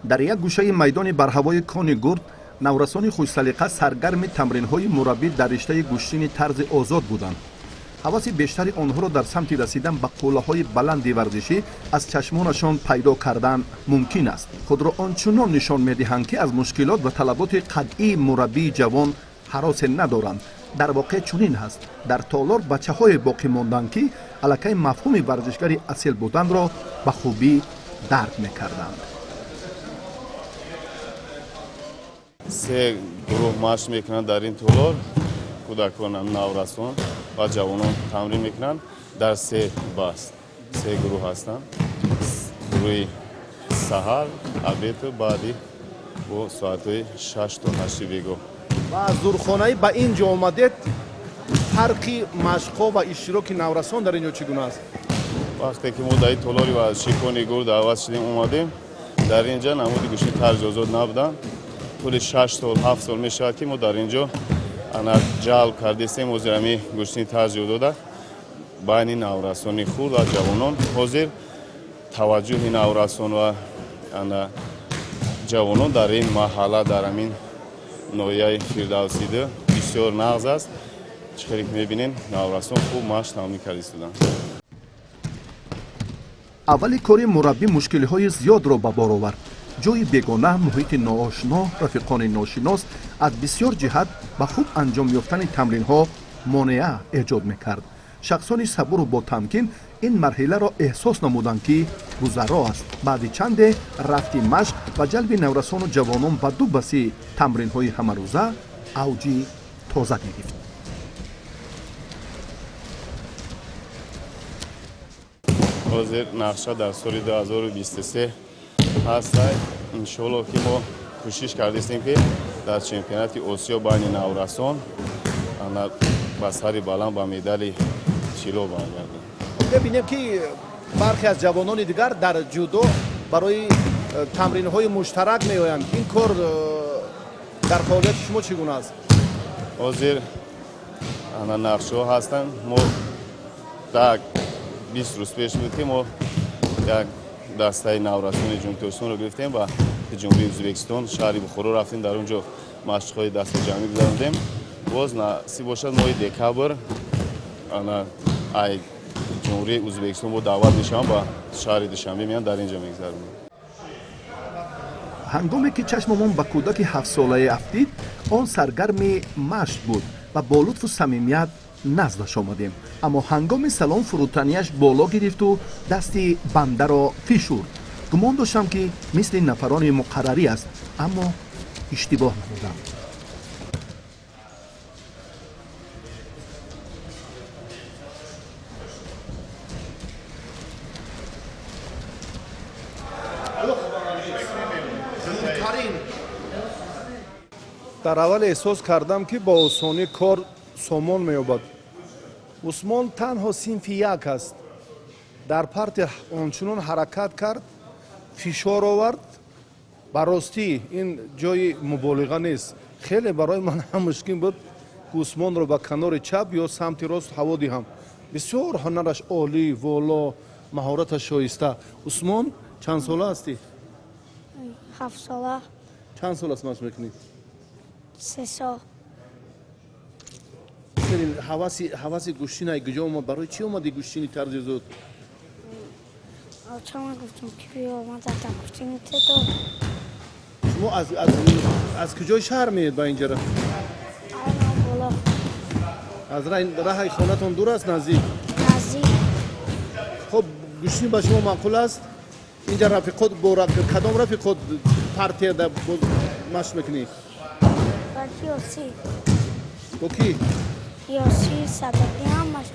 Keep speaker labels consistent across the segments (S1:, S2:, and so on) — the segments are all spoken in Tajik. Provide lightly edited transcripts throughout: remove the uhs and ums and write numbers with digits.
S1: Дар як гӯшаи майдони барҳавои Кони Гурд наврасони хушсалиқа саргарми тамринҳои мураббӣ дар риштаи гӯштини тарзи озод буданд. Ҳаваси бештари онҳоро дар самти расидан ба қуллаҳои баланди варзишӣ аз чашмонашон пайдо кардан мумкин аст. Худро он чунон нишон медиҳанд, ки аз мушкилот ва талаботи қатъии мураббии ҷавон ҳаросе надоранд. Дар воқеъ чунин ҳаст. Дар толор бачаҳое боқӣ монданд, ки аллакай мафҳуми варзишгари асил буданро ба хубӣ дарк мекарданд.
S2: Се гурӯҳ машқ мекунанд дар ин толор. Кӯдакон, наврасон ва ҷавонон тамрин мекунанд дар се баст. Се гурӯҳ ҳастанд: гурӯҳи саҳар, обед у баъди бо соатҳои 6 то 8 бегоҳ.
S3: Ва аз дурхонаӣ ба ин ҷо омадед. Фарқи машқҳо ва иштироки наврасон дар ин ҷо чӣ гуна аст?
S2: Вақте ки мо дар ин толори варзишии Кони Гур даъват шудем, омадем, дар ин ҷа намуди гӯштини тарзи озод набуданд. Тӯли 6 сол, 7 сол мешавад, ки мо дар ин ҷо ана ҷалб кардистем. Ҳозир ҳами гӯштини тарзи озода байни наврасони хурд ва ҷавонон, ҳозир таваҷҷӯҳи наврасон ва ана ҷавонон дар ин маҳалла, дар ҳамин ноҳияи Фирдавсиду бисёр нағз аст. Чӣ хеле ки мебинем, наврасон хуб машқ тамрин карда истоданд.
S1: Аввали кори мураббӣ мушкилиҳои зиёдро ба бор овард. Ҷои бегона, муҳити ноошно, рафиқони ношинос аз бисёр ҷиҳат ба хуб анҷом ёфтани тамринҳо монеа эҷод мекард. Шахсони сабуру ботамкин ин марҳиларо эҳсос намуданд, ки гузаро аст. Баъди чанде рафти машқ ва ҷалби наврасону ҷавонон ба ду баси тамринҳои ҳамарӯза авҷи тоза гирифт.
S2: Ҳозир нақша дар соли 2023 ҳастай. Иншоалло, ки мо кӯшиш кардистем, ки дар чемпионати Осиё байни наврасон ана ба сари баланд ба медали тилло баргардем.
S3: Мебинем, ки бархе аз ҷавонони дигар дар ҷудо барои тамринҳои муштарак меоянд. Ин кор дар фаъолияти шумо чӣ гуна аст?
S2: Ҳозир ана нақшаҳо ҳастанд. Мо так 20 рӯз пеш буд, ки мо як дастаи наврасони Ҷумҳурии Тоҷикистонро гирифтем, ба Ҷумҳурии Ӯзбекистон, шаҳри Бухоро рафтем. Дар он ҷо машқҳои дастаҷамъӣ гузарондем. Боз насиб бошад, моҳи декабр ана ай Ҷумҳурии Ӯзбекистон бо даъват мешавам, ба шаҳри Душанбе меян, дар ин ҷо мегузаронем.
S1: Ҳангоме ки чашмамон ба кӯдаки ҳафтсолае афтид, он саргарми машқ буд ва бо лутфу самимият наздаш омадем. Аммо ҳангоми салом фурӯтанияш боло гирифту дасти бандаро фишурд. Гумон доштам, ки мисли нафарони муқаррарӣ аст, аммо иштибоҳ намудам.
S3: Дуртарин. Дар аввал эҳсос кардам, ки бо осонӣ кор сомон меёбад. Усмон танҳо синфи як аст. Дар партер ончунон ҳаракат кард, фишор овард. Ба ростӣ, ин ҷои муболиға нест, хеле барои ман ҳам мушкил буд, ки Усмонро ба канори чап ё самти рост ҳаво диҳам. Бисёр ҳунараш олӣ, воло, маҳораташ шоиста. Усмон, чанд сола ҳастӣ?
S4: 7 сола.
S3: Чанд сол аст машқ мекунӣ?
S4: 3 сол.
S3: Хеле ҳаваси гӯштин ай куҷо омад? Барои чӣ омади гӯштини тарзи озод?
S4: Очама гуфтум, ки биё, ман дар гӯштини тедо.
S3: Шумо аз куҷои шаҳр меед ба инҷара?
S4: Айна боло.
S3: Аз раҳаи хонатон дур аст, наздик?
S4: Наздик.
S3: Хоб, гӯштин ба шумо маъқул аст? Инҷа рафиқот бо кадом рафиқот партияда машқ мекунӣ?
S4: Баки Ёси.
S3: Бо кӣ?
S4: Ёси, Садоқӣ, ҳамаш.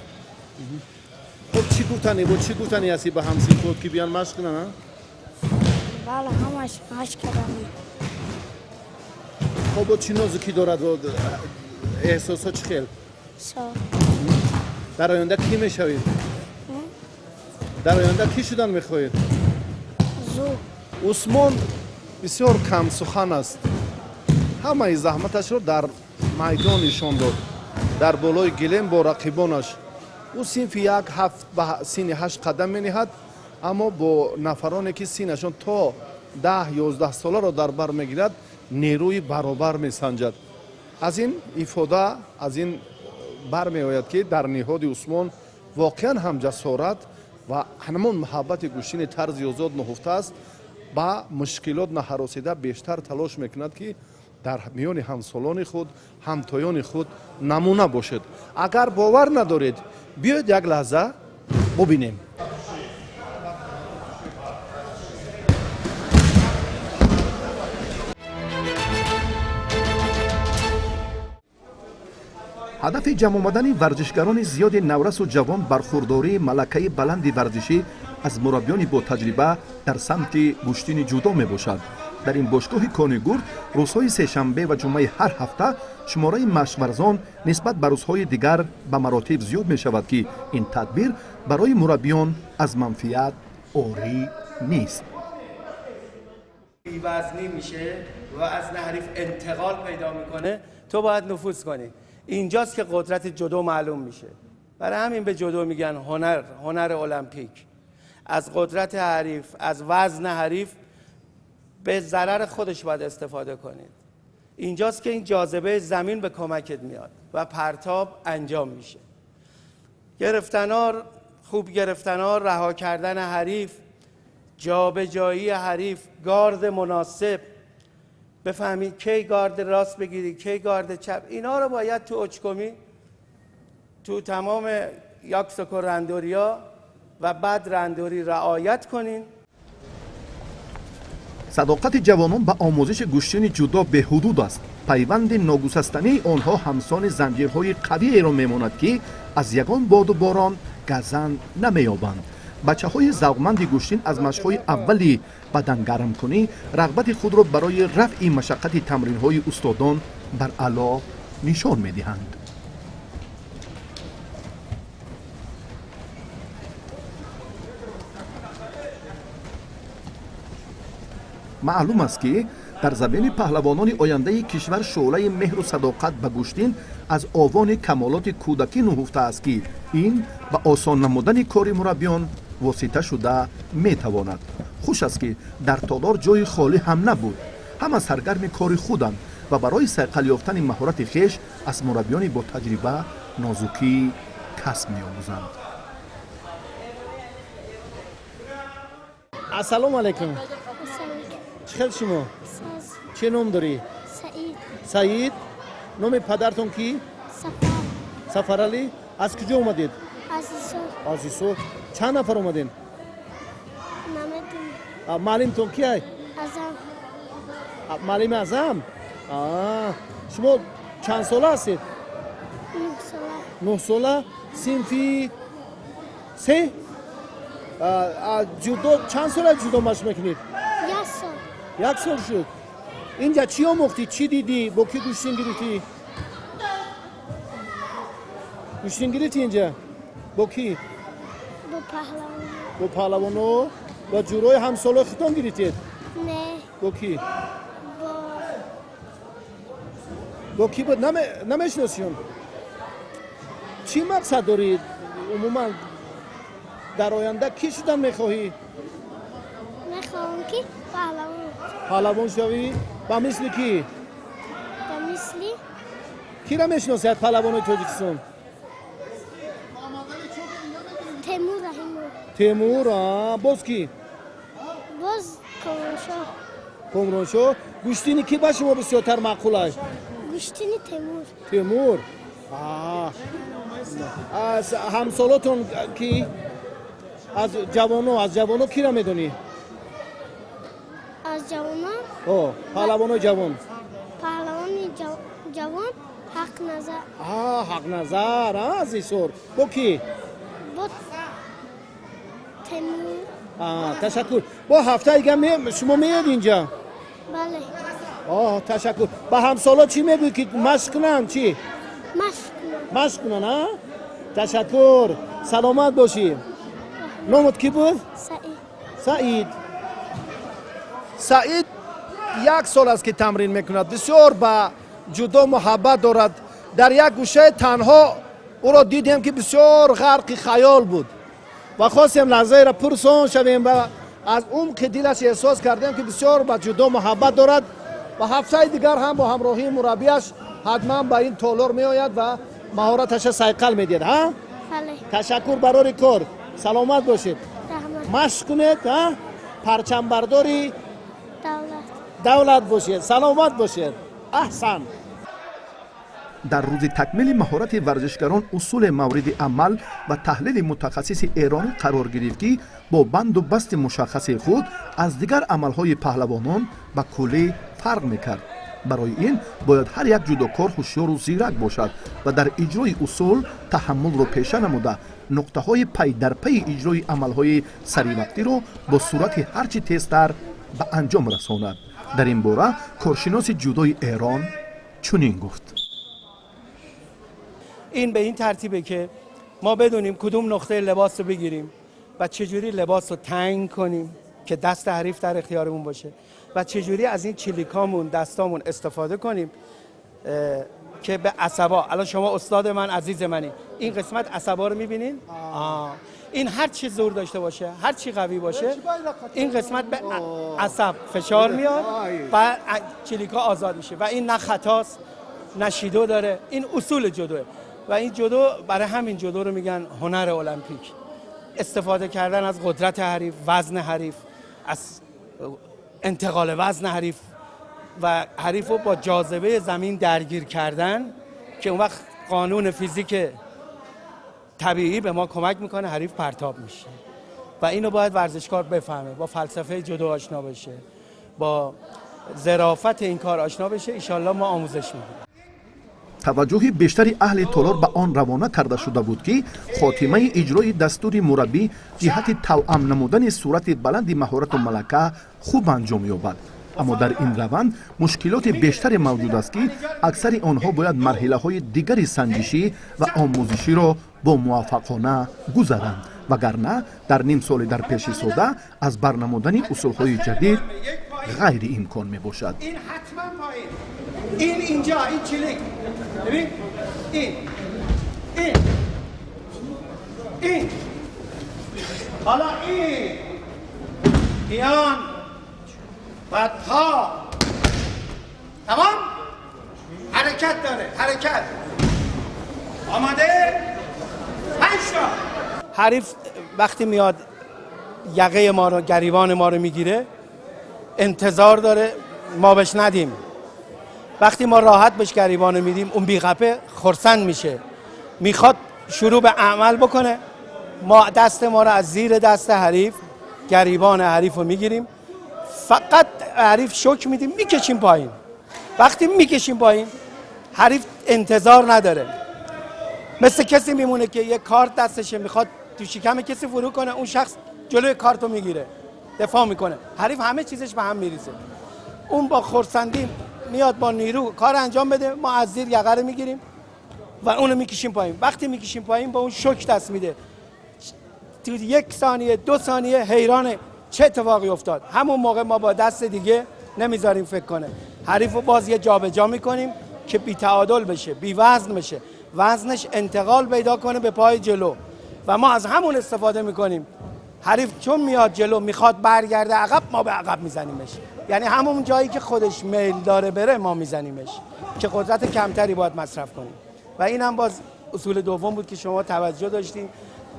S3: Хоб, чӣ гуфтанӣ, бо чӣ гуфтанӣ ҳастӣ ба ҳамсинфот, ки биён машқ кунанд, а?
S4: Бале, ҳамаш машқ кардани.
S3: Хоб, бо чӣ нозукӣ дорад, эҳсосҳо чӣ хел?
S4: Со.
S3: Дар оянда кӣ мешавед? Дар оянда кӣ шудан мехоҳед?
S4: Зу.
S3: Усмон бисёр камсухан аст. Ҳамаи заҳматашро дар майдон нишон дод, дар болои гилем бо рақибонаш. Ӯ синфи як, ҳафт ба синни 8 қадам мениҳад, аммо бо нафароне, ки синнашон то 10-11 соларо дар бар мегирад, нерӯи баробар месанҷад. Аз ин ифода, аз ин бармеояд, ки дар ниҳоди Усмон воқеан ҳам ҷасорат ва ҳамон муҳаббати гӯштини тарзи озод нуҳуфта аст. Ба мушкилот наҳаросида, бештар талош мекунад, ки дар миёни ҳамсолони худ, ҳамтоёни худ намуна бошед. Агар бовар надоред, биёед як лаҳза бубинем.
S1: Ҳадафи ҷамъомадани варзишгарони зиёди наврасу ҷавон бархурдории малакаи баланди варзишӣ аз мураббиёни ботаҷриба дар самти гӯштини ҷудо мебошад. Дар ин бошгоҳи Кони Гурд рӯзҳои сешанбе ва ҷумъаи ҳар ҳафта шумораи машқварзон нисбат ба рӯзҳои дигар ба маротиб зиёд мешавад, ки ин тадбир барои мураббиён аз манфиат орӣ нест.
S5: وزنی میشه و از حریف انتقال پیدا میکنه، تو باید نفوذ کنی. اینجاست که قدرت جودو معلوم میشه. برای همین به جودو میگن هنر، هنر المپیک. از قدرت حریف، از وزن حریف به ضرر خودش باید استفاده کنید. اینجاست که این جاذبه زمین به کمکت میاد و پرتاب انجام میشه. گرفتنار خوب، گرفتنار، رها کردن حریف، جابجایی حریف، گارد مناسب، بفهمید کی گارد راست بگیری، کی گارد چپ، اینا رو باید تو اوچیکومی، تو تمام یاکسوکو رندوریا و بعد رندوری رعایت کنین.
S1: Садоқати ҷавонон ба омӯзиши гӯштини ҷудо беҳудуд аст. Пайванди ногусастании онҳо ҳамсони занҷирҳои қавиеро мемонад, ки аз ягон боду борон газанд намеёбанд. Бачаҳои завқманди гӯштин аз машқҳои аввали бадангармкунӣ рағбати худро барои рафъи машаққати тамринҳои устодон бар аъло нишон медиҳанд. Маълум аст, ки дар забини паҳлавонони ояндаи кишвар шӯълаи меҳру садоқат ба гӯштин аз овони камолоти кӯдакӣ нуҳуфтааст, ки ин ба осон намудани кори мураббиён восита шуда метавонад. Хуш аст, ки дар толор ҷои холӣ ҳам набуд. Ҳама саргарми кори худанд ва барои сайқал ёфтани маҳорати хеш аз мураббиёни ботаҷриба нозукӣ касб меомӯзанд.
S3: Ассалому алайкум. Чӣ хел шумо? Чӣ ном дорӣ?
S4: Саид.
S3: Саид. Номи падартон кӣ?
S4: Сафар.
S3: Сафаралӣ. Аз куҷо омадед?
S4: Аз Исор.
S3: Аз Исор. Чанд нафар омадем?
S4: Намедонам.
S3: Муаллимтон ки ай?
S4: Азам.
S3: Муаллими Азам. Шумо чанд сола ҳастед?
S4: 9 сола.
S3: 9 сола, синфи се. Ҷудо чанд сола ҷудо машқ мекунед?
S4: Як сол.
S3: Як сол шуд. Инҷа чӣ омӯхтӣ, чӣ дидӣ, бо кӣ гӯштин гирифтӣ? Гӯштин гирифтӣ инҷа бо кӣ?
S4: Бо паҳлавон.
S3: Бо паҳлавоно. Бо ҷурои ҳамсолои худтон гирифтед?
S4: Не.
S3: Бо кӣ?
S4: Бо
S3: Бо кӣ буд, намешиносиён? Чӣ мақсад дорӣ? Умуман, дар оянда кӣ шудан мехоҳӣ?
S4: Мехоҳам, ки паҳлавон.
S3: Паҳлавон шавӣ. Ба мисли кӣ?
S4: Ба мисли
S3: Киро мешиносӣ аз паҳлавонои Тоҷикистон?
S4: Темур Раҳимов.
S3: Темур. Боз кӣ?
S4: Боз Комроншоҳ.
S3: Комроншоҳ. Гӯштини кӣ ба шумо бисёртар маъқул аст?
S4: Гӯштини Темур.
S3: Темур. Аз ҳамсолотон кӣ? Аз ҷавоно, аз ҷавоно киро медонӣ?
S4: Аз ҷавонон?
S3: Паҳлавонои ҷавон.
S4: Паҳлавони ҷавон Ҳақназар.
S3: Ҳақназар аз Исор. Бо кӣ?
S4: Бо Темур.
S3: Ташаккур. Бо ҳафтаи дига шумо меёд инҷа?
S4: Бале.
S3: Ташаккур. Ба ҳамсоло чӣ мегӯӣ, ки машқ кунанд, чӣ?
S4: Машқ кунанд.
S3: Машқ кунанд. Ташаккур, саломат бошӣ. Номат кӣ буд?
S4: Саид.
S3: Саид. Саид як сол аст, ки тамрин мекунад. Бисёр ба ҷудо муҳаббат дорад. Дар як гӯшаи танҳо ӯро дидем, ки бисёр ғарқи хаёл буд, ва хостем лаҳзаеро пурсон шавем ва
S6: Аз умқи дилаш эҳсос кардем, ки бисёр ба ҷудо муҳаббат дорад ва ҳафтаи дигар ҳам бо ҳамроҳии мураббиаш ҳатман ба ин толор меояд ва маҳораташа сайқал медиҳад, ҳа?
S4: Бале.
S6: Ташаккур барори кор, саломат бошед.
S4: Раҳмат.
S6: Машқ кунед, ҳа, парчамбардори
S4: давлат.
S6: Давлат бошед, саломат бошед, аҳсан.
S1: Дар рӯзи такмили маҳорати варзишгарон усуле мавриди амал ва таҳлили мутахассиси эронӣ қарор гирифт, ки бо банду басти мушаххаси худ аз дигар амалҳои паҳлавонон ба куллӣ фарқ мекард. Барои ин бояд ҳар як ҷудокор ҳушёру зирак бошад ва дар иҷрои усул таҳаммулро пеша намуда, нуқтаҳои пай дар пайи иҷрои амалҳои саривақтиро бо суръати ҳар чӣ тезтар ба анҷом расонад. Дар ин бора коршиноси ҷудои Эрон чунин гуфт.
S5: این به این ترتیبه که ما بدونیم کدوم نقطه لباس رو بگیریم و چجوری لباس رو تنگ کنیم که دست حریف در اختیارمون باشه و چجوری از این چلیکامون، دستامون استفاده کنیم که به عصبا. الان شما استاد من، عزیز منی، این قسمت عصبا رو میبینین. این هر چی زور داشته باشه، هر چی قوی باشه، این قسمت به عصب فشار میاد و چلیکا آزاد میشه و این نه خطاست، نه شیدو داره. این اصول جدوه و این جدو، برای همین جدو رو میگن هنر المپیک. استفاده کردن از قدرت حریف، وزن حریف، از انتقال وزن حریف و حریف رو با جاذبه زمین درگیر کردن که اون وقت قانون فیزیک طبیعی به ما کمک میکنه، حریف پرتاب میشه. و اینو باید ورزشکار بفهمه، با فلسفه جدو آشنا بشه، با ظرافت این کار آشنا بشه. ایشالله ما آموزش میدیم.
S1: Таваҷҷӯҳи бештари аҳли толор ба он равона карда шуда буд, ки хотимаи иҷрои дастури мураббӣ ҷиҳати тавъам намудани суръати баланди маҳорату малака хуб анҷом ёбад. Аммо дар ин раванд мушкилоти бештаре мавҷуд аст, ки аксари онҳо бояд марҳилаҳои дигари санҷишӣ ва омӯзиширо бо муваффақона гузаранд, вагарна дар ним соли дар пеши сода аз барнамудани усулҳои ҷадид ғайриимкон мебошад.
S5: این حتما پایین، این اینجا، این چلیک، ببین، این این این، حالا این میان و تا تمام حرکت داره، حرکت. آماده، پنج تا. حریف وقتی میاد یقه ما رو، گریبان ما رو میگیره، انتظار داره ما بهش ندیم. وقتی ما راحت بهش گریبان رو میدیم، اون بی‌خپه خرسند میشه، میخواد شروع به عمل بکنه. ما دست ما رو از زیر دست حریف، گریبان حریف رو میگیریم، فقط حریف شوک میدیم، میکشیم پایین. وقتی میکشیم پایین، حریف انتظار نداره. مثل کسی میمونه که یه کارد دستشه، میخواد تو شکم کسی فرو کنه، اون شخص جلوی کارتو میگیره، دفاع میکنه، حریف همه چیزش به هم میریزه. اون با خرسندی میاد با نیرو کار انجام بده، ما از زیر یقه رو میگیریم و اونو میکشیم پایین. وقتی میکشیم پایین، با اون شوک دست میده. تو 1 ثانیه، 2 ثانیه حیرانه چه اتفاقی افتاد. همون موقع ما با دست دیگه نمیذاریم فکر کنه، حریف رو باز یه جابجا میکنیم که بی تعادل بشه، بی وزن بشه، وزنش انتقال پیدا کنه به پای جلو و ما از همون استفاده میکنیم. حریف چون میاد جلو، میخواد برگرده عقب، ما به عقب میزنیمش. یعنی همون جایی که خودش میل داره بره، ما میزنیمش که قدرت کمتری باید مصرف کنیم. و این هم باز اصول دوم بود که شما توجه داشتین،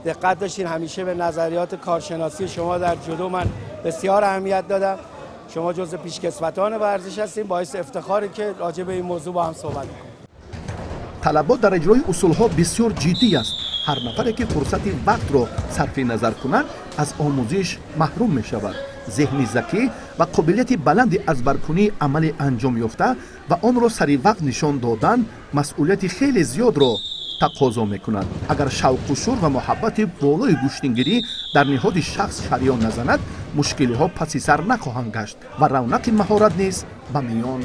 S5: دقت داشتین. همیشه به نظریات کارشناسی شما در جودو من بسیار اهمیت دادم. شما جزو پیشکسوتان ورزش هستین. باعث افتخاره که راجع به این موضوع با هم صحبت میکنیم.
S1: Талабот дар иҷрои усулҳо бисёр ҷиддӣ аст. Ҳар нафаре, ки фурсати вақтро сарфи назар кунад, аз омӯзиш маҳрум мешавад. Зеҳни закӣ ва қобилияти баланди азбаркунии амали анҷом ёфта ва онро сари вақт нишон додан масъулияти хеле зиёдро тақозо мекунад. Агар шавқу шур ва муҳаббати болои гӯштингирӣ дар ниҳоди шахс шариён назанад, мушкилиҳо паси сар нахоҳанд гашт ва равнақи маҳорат низ ба миён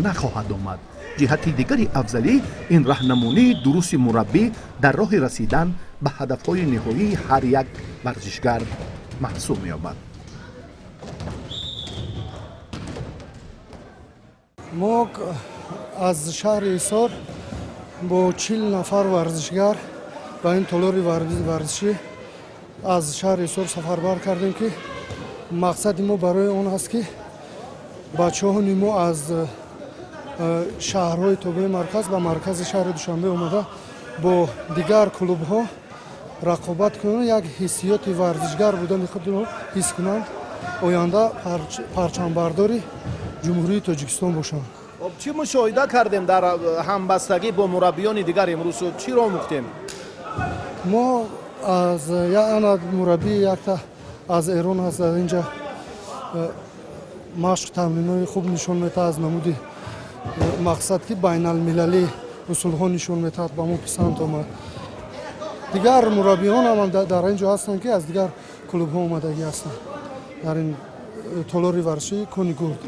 S1: нахоҳад омад. Ҷиҳати дигари афзалӣ ин раҳнамунии дурусти мураббӣ дар роҳи расидан ба ҳадафҳои ниҳоии ҳар як варзишгар маҳсуб меёбад.
S7: Мо аз шаҳри Ҳисор бо 40 нафар варзишгар ба ин толори варзишӣ аз шаҳри Ҳисор сафарбар кардем, ки Мақсади мо барои он аст, ки бачаҳони мо аз шаҳрҳои тобеи марказ ба маркази шаҳри Душанбе омада, бо дигар клубҳо рақобат кунанд, як ҳиссиёти варзишгар будани худро ҳис кунанд, оянда парчамбардори Ҷумҳурии Тоҷикистон бошанд.
S6: Хоб, чӣ мушоҳида кардем дар ҳамбастагӣ бо мураббиёни дигар имрӯз? Чиро омӯхтем?
S7: Мо аз ана мураббии якта аз Эрон ҳаст, дар инҷа машқ, тамринҳои хуб нишон метаҳад, аз намуди мақсад ки байналмилалӣ усулҳо нишон метаҳад, ба мо писанд омад. Дигар мураббиён ҳам дар ин ҷо ҳастанд, ки аз дигар клубҳо омадагӣ ҳастанд дар ин толори варзишии Кони Гурд.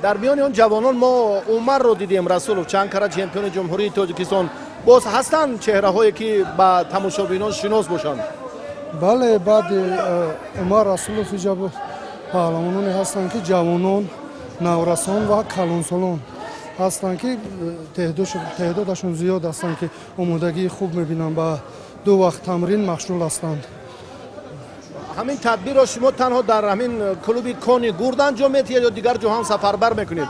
S6: Дар миёни он ҷавонон мо Умарро дидем, Расулов, чанд кара чемпиони Ҷумҳурии Тоҷикистон. Боз ҳастанд чеҳраҳое, ки ба тамошобинон шинос бошанд?
S7: Бале, баъди Умар Расулов иҷа паҳлавононе ҳастанд, ки ҷавонон, наврасон ва калонсолон ҳастанд, ки теъдодашон зиёд ҳастанд, ки омодагии хуб мебинанд, ба ду вақт тамрин машғул ҳастанд.
S6: Ҳамин тадбирро шумо танҳо дар ҳамин клуби Кони Гурд анҷом медиҳед ё дигар ҷо ҳам сафарбар мекунед?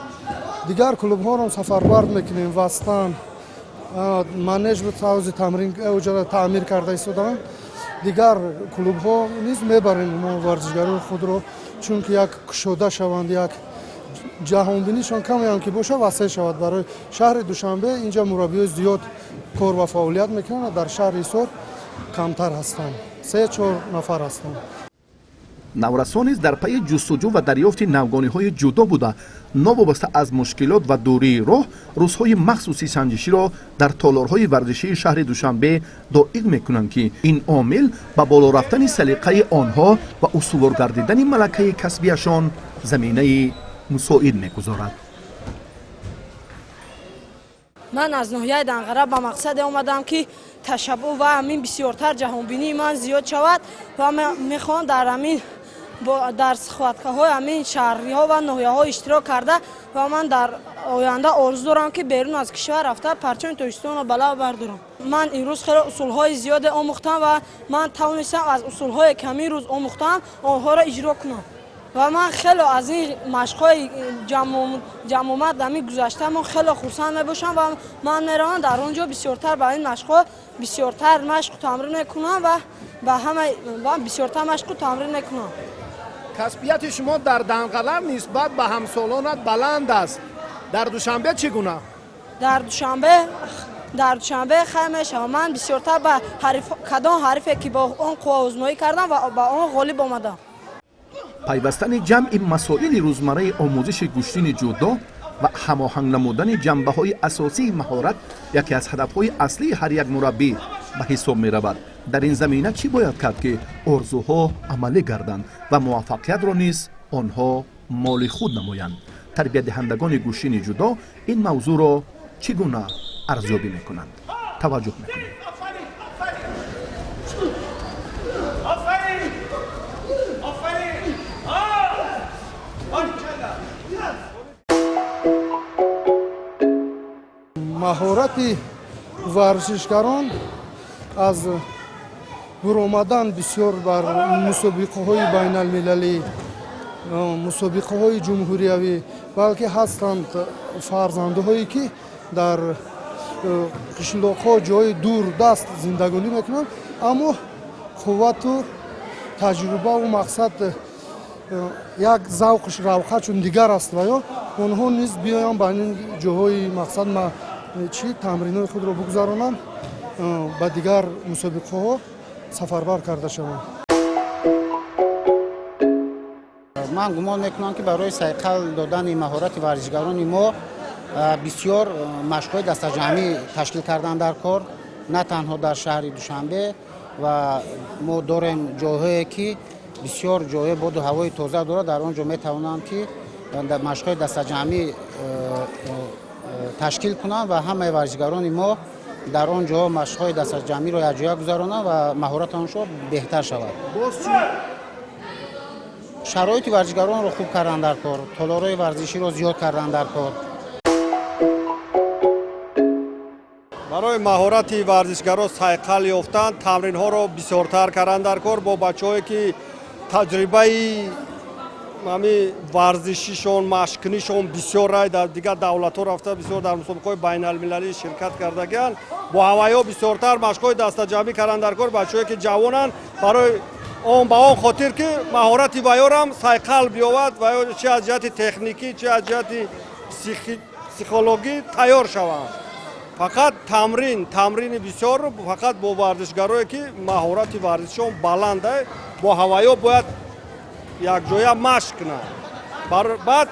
S7: Дигар клубҳоро сафарбар мекунем. Вастан манеж ҳавзи тамрин уҷара таъмир карда истодаанд. Дигар клубҳо низ мебарем мо варзишгарони худро, чунки як кушода шаванд, як ҷаҳонбинишон камеам ки боша, васеъ шавад. Барои шаҳри Душанбе инҷа мураббиёи зиёд кор ва фаъолият мекунанд, дар шаҳри Ҳисор камтар ҳастанд, 3-4 нафар ҳастанд.
S1: Наврасон низ дар пайи ҷустуҷӯ ва дарёфти навгониҳои ҷудо буда, новобаста аз мушкилот ва дурии роҳ, рӯзҳои махсуси санҷиширо дар толорҳои варзишии шаҳри Душанбе доир мекунанд, ки ин омил ба боло рафтани салиқаи онҳо ва устувор гардидани малакаи касбияшон заминаи мусоид мегузорад.
S8: Ман аз ноҳияи Данғара ба мақсаде омадам, ки ташаббуъ ва ҳамин бисёртар ҷаҳонбинии ман зиёд шавад ва мехоҳам дар ҳамин дар схваткаҳои ҳамин шаҳриҳо ва ноҳияҳо иштирок карда ва ман дар оянда орзу дорам, ки берун аз кишвар рафта, парчами Тоҷикистонро баланд бардорам. Ман имрӯз хеле усулҳои зиёде омӯхтам ва ман тавонистам аз усулҳое, ки ҳамин рӯз омӯхтам, онҳоро иҷро кунам ва ман хеле аз ин машқҳои ҷамъомад ҳамин гузаштаамон хеле хурсанд мебошам ва ман меравам, дар он ҷо бисёртар ба ин машқҳо бисёртар машқу тамрин мекунам ва ба ҳама бисёртар машқу тамрин мекунам.
S6: Касбияти шумо дар Данғала нисбат ба ҳамсолонат баланд аст. Дар Душанбе чӣ гуна?
S8: Дар Душанбе хай мешавам. Ман бисёртар ба кадом ҳарифе ки бо он қувваозмоӣ кардам ва ба он ғолиб омадам.
S1: Пайвастани ҷамъи масоили рӯзмарраи омӯзиши гӯштини ҷудо ва ҳамоҳанг намудани ҷанбаҳои асосии маҳорат яке аз ҳадафҳои аслии ҳар як мураббӣ ба ҳисоб меравад. Дар ин замина чӣ бояд кард, ки орзуҳо амалӣ гарданд ва муваффақиятро низ онҳо моли худ намоянд? Тарбиятдиҳандагони гӯштини ҷудо ин мавзӯъро чӣ гуна арзёбӣ мекунанд? Таваҷҷӯҳ мекунем.
S7: Маҳорати варзишгарон аз буромадан бисёр бар мусобиқаҳои байналмилалӣ, мусобиқаҳои ҷумҳуриявӣ, балки ҳастанд фарзандҳое, ки дар қишлоқҳо, ҷои дурдаст зиндагонӣ мекунанд, аммо қуввату таҷрибаву мақсад як завқш равқачун дигар аст ва ё онҳо низ биёянд ба ин ҷоҳои мақсад чӣ тамринҳои худро бигузаронанд, ба дигар мусобиқаҳо сафарбар карда шаванд.
S9: Ман гумон мекунам, ки барои сайқал додани маҳорати варзишгарони мо бисёр машқҳои дастаҷамъӣ ташкил кардан дар кор, на танҳо дар шаҳри Душанбе. Ва мо дорем ҷойҳое, ки бисёр ҷойҳои боду ҳавои тоза дорад, дар он ҷо метавонанд, ки машқҳои дастаҷамъӣ ташкил кунанд ва ҳамаи варзишгарони мо дар он ҷо машқҳои дастаҷамъиро якҷоя гузаронанд ва маҳорати онҳо беҳтар шавад. Шароити варзишгаронро хуб кардан дар кор, толорҳои варзиширо зиёд кардан дар кор.
S10: Барои маҳорати варзишгаро сайқал ёфтан, тамринҳоро бисёртар кардан дар кор бо бачаҳое, ки таҷрибаи Ҳами варзишишон, машқкунишон бисёрай, дар дигар давлатҳо рафта, бисёр дар мусобиқаҳои байналмилалӣ ширкат кардагианд. Бо ҳавайҳо бисёртар машқҳои дастаҷамъӣ кардан дар кор, бачаҳое ки ҷавонанд, барои он ба он хотир ки маҳорати вайёрам сайқал биёвад ва чи аз ҷиҳати техникӣ, чи аз ҷиҳати психологӣ тайёр шаванд. Фақат тамрин, тамрини бисёр, фақат бо варзишгарое ки маҳорати варзишон баланда, бо ҳавайё бояд якҷоя машқ кунанд. Баъд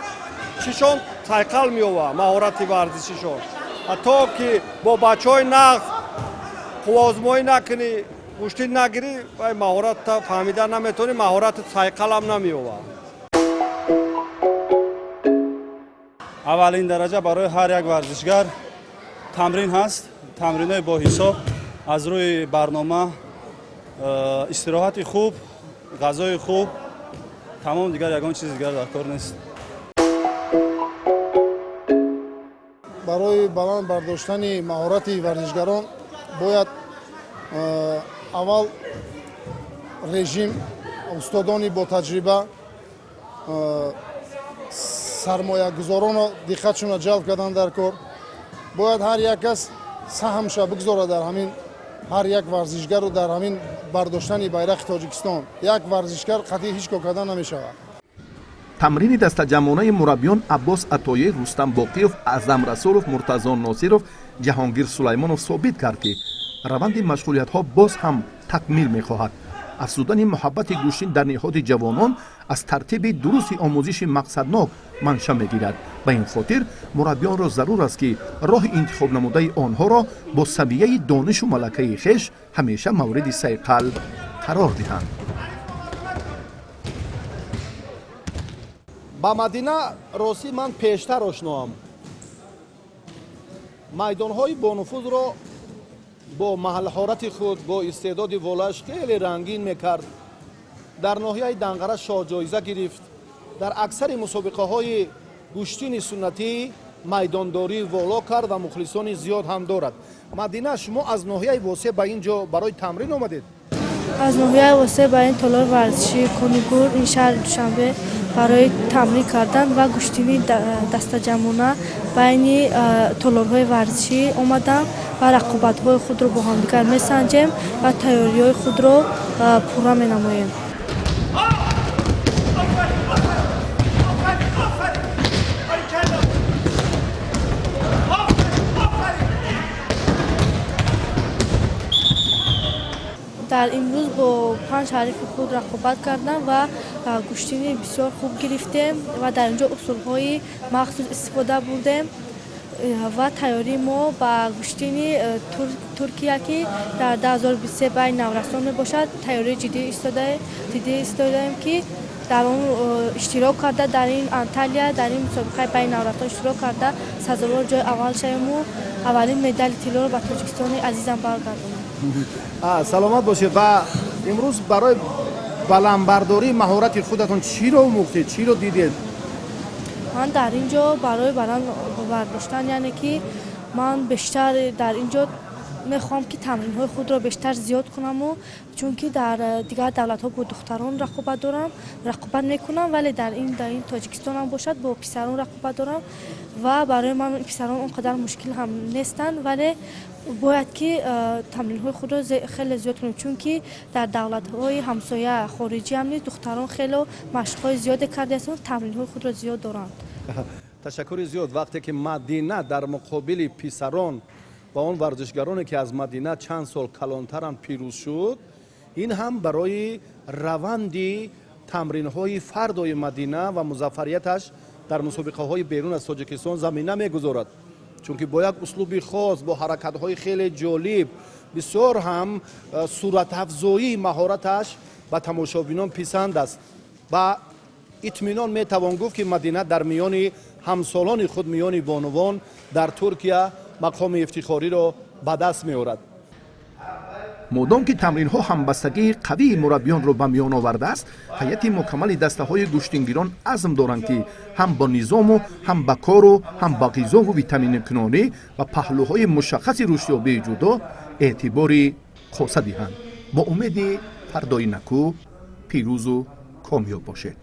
S10: чишон сайқал меёвад, маҳорати варзишишон. То ки бо бачаҳои нағз қувваозмоӣ накунӣ, гӯштӣ нагирӣ, вай маҳоратта фаҳмида наметавонӣ, маҳорати сайқалам намеёвад.
S11: Аввалин дараҷа барои ҳар як варзишгар тамрин ҳаст, тамринҳои боҳисоб, аз рӯи барнома, истироҳати хуб, ғазои хуб, тамом. Дигар ягон чизи дигар дар кор нест.
S7: Барои баланд бардоштани маҳорати варзишгарон бояд аввал режим, устодони ботаҷриба, сармоягузоронро диққатшонро ҷалб кардан дар кор. Бояд ҳар як кас саҳмша бигзорад дар ҳамин ҳар як варзишгару дар ҳамин бардоштани байрақи Тоҷикистон. Як варзишгар қатъӣ ҳеҷ кор кардан намешавад.
S1: Тамрини дастаҷамъонаи мураббиён Аббос Атоӣ, Рустам Боқиев, Аъзам Расулов, Муртазо Носиров, Ҷаҳонгир Сулаймонов собит кард, ки раванди машғулиятҳо боз ҳам такмил мехоҳад. Афзудани муҳаббати гӯштин дар ниҳоди ҷавонон аз тартиби дурусти омӯзиши мақсаднок манша мегирад. Ба ин хотир мураббиёнро зарур аст, ки роҳи интихобнамудаи онҳоро бо савияи донишу малакаи хеш ҳамеша мавриди сайқал қарор диҳанд.
S6: Ба Мадина ростӣ ман пештар ошноам. Майдонҳои бонуфузро бо маҳорати худ, бо истеъдоди волоаш хеле рангин мекард. Дар ноҳияи Данғара шоҳҷоиза гирифт. Дар аксари мусобиқаҳои гӯштини суннатӣ майдондорӣ воло кард ва мухлисони зиёд ҳам дорад. Мадина, шумо аз ноҳияи Восе ба ин ҷо барои тамрин омадед?
S12: Аз ноҳияи Восе ба ин толори варзишии Конигур, ин шаҳри Душанбе, барои тамрин кардан ва гӯштини дастаҷамъона байни толорҳои варзишӣ омадам ва рақобатҳои худро бо ҳамдигар месанҷем ва тайёриҳои худро пурра менамоем. Дар имрӯз бо панҷ ҳарифи худ рақобат кардам ва гӯштини бисёр хуб гирифтем ва дар ин ҷо усулҳои махсус истифода бурдем ва тайёрии мо ба гӯштини Туркия, ки дар 2023 байни наврасон мебошад, тайёрии ҷиддӣ истодаем, ки дар он иштирок карда, дар ин Анталия, дар ин мусобиқаи байни наврасон иштирок карда, сазовори ҷои аввал шавему аввалин медали тиллоро ба Тоҷикистони азизам баргардонам.
S6: Саломат бошед. Ва имрӯз барои баландбардории маҳорати худатон чиро омӯхтед, чиро дидед?
S12: Ман дар ин ҷо барои баланд бардоштан, яъне ки ман бештар дар ин ҷо мехоҳам, ки тамринҳои худро бештар зиёд кунаму, чунки дар дигар давлатҳо бо духтарон рақобат дорам, рақобат мекунам, вале дар ин Тоҷикистонам бошад, бо писарон рақобат дорам ва барои ман писарон он қадар мушкил ҳам нестанд, вале бояд ки тамринҳои худро хеле зиёд кунем, чунки дар давлатҳои ҳамсоя, хориҷӣ ҳам низ духтарон хело машқҳои зиёде кардаастанд, тамринҳои худро зиёд доранд.
S6: Ташаккури зиёд. Вақте ки Мадина дар муқобили писарон ва он варзишгароне, ки аз Мадина чанд сол калонтаранд, пирӯз шуд, ин ҳам барои раванди тамринҳои фардои Мадина ва музаффарияташ дар мусобиқаҳои берун аз Тоҷикистон замина мегузорад, чунки бо як услуби хос, бо ҳаракатҳои хеле ҷолиб, бисёр ҳам суратафзоии маҳораташ ба тамошобинон писанд аст. Ба итминон метавон гуфт, ки Мадина дар миёни ҳамсолони худ, миёни бонувон дар Туркия мақоми ифтихориро ба даст меорад.
S1: Модом ки тамринҳо ҳамбастагии қавии мураббиёнро ба миён овардааст, ҳайати мукаммали дастаҳои гӯштингирон азм доранд, ки ҳам бо низому, ҳам ба кору, ҳам ба ғизову витаминкунонӣ ва паҳлӯҳои мушаххаси рушдёбии ҷудо эътибори хоса диҳанд. Бо умеди фардои накӯ, пирӯзу комёб бошед.